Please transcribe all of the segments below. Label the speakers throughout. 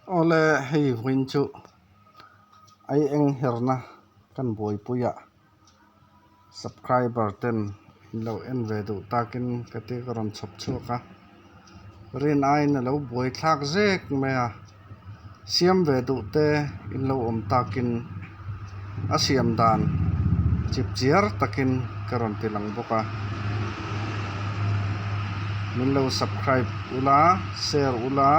Speaker 1: Awle hei vawiin chu ai eng herna kan buaipui ah subscriber ten in lo en ve duh takin ka ti ka rawn chhawp chhuak a rin aiin a lo buai thlak zek mai a siam ve duh te in lo awm takin a siam dan chip chiar takin ka rawn ti lang bawk a min lo subscribe ula share ula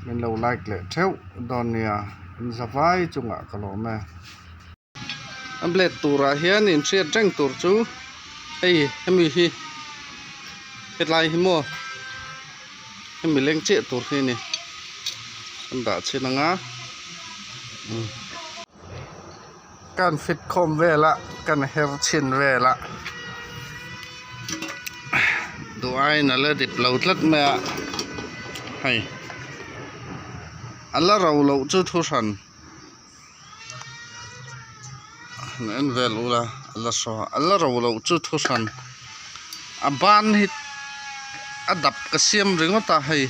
Speaker 1: min lo like leh theuh dawn nia in zavai chungah ka lawm e. A blade turah hian inhriat reng tur chu hei hemi hi hetlai hi maw hemi leng chiah tur hi a ni an dah chhin ang a kan fit khawm vel a kan her chhin vel a duh aiin a la dip lo tlat mai a hei a la ro loh chu thu hran. Han en vel ula a la saw a la ro loh chu thu hran a ban hi a dap ka siam ringawt a hei.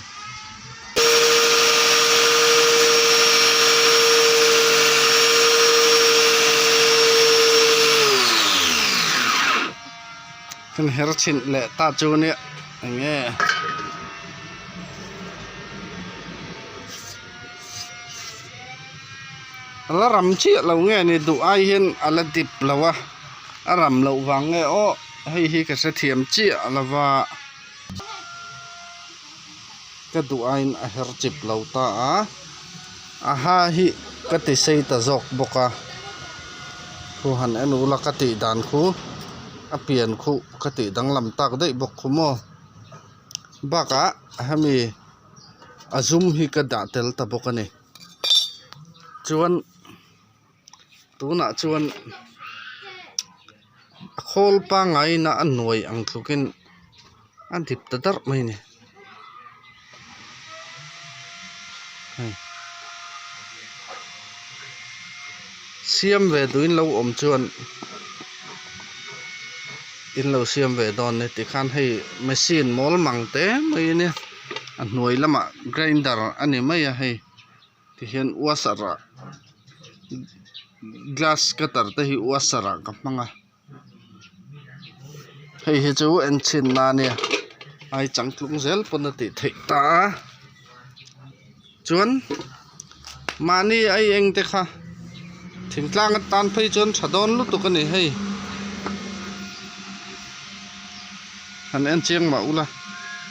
Speaker 1: Kan her chhin leh ta chu nia eng nge. A la ram chiah lo nge ni duh ai hian a la dip lo a a ram loh vang nge aw hei hi ka hrethiam chiah lo va ka duh aiin a her chip lo ta a a ha hi ka ti sei ta zawk bawk a khu han en ula ka tih dan khu a pian khu ka tih danglam tak daih bawk khu maw bakah hemi. A zum hi ka dah tel ta bawk a ni chuan tunah chuan a khawl pangngai in a nuai ang tlukin a dip ta darh mai a ni hei siam ve duhin lo awm chuan. In lo siam ve dawn ni tikhan hei machine mawl mang te mai a nia a hnuai lamah grinder a ni mai a hei tihian washer ah glass cutter te hi washer ah ka hmang a hei hi chu en chhin na a nia ai changtlung zel pawn a tih theih ta a chuan mahni a eng te kha thingtlang atan phei chuan tha dawn lutuk a ni hei han en chiang mah ula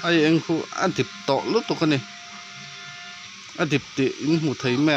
Speaker 1: a eng khu a dip tawh lutuk a ni a dip tih in hmu thei mai ang.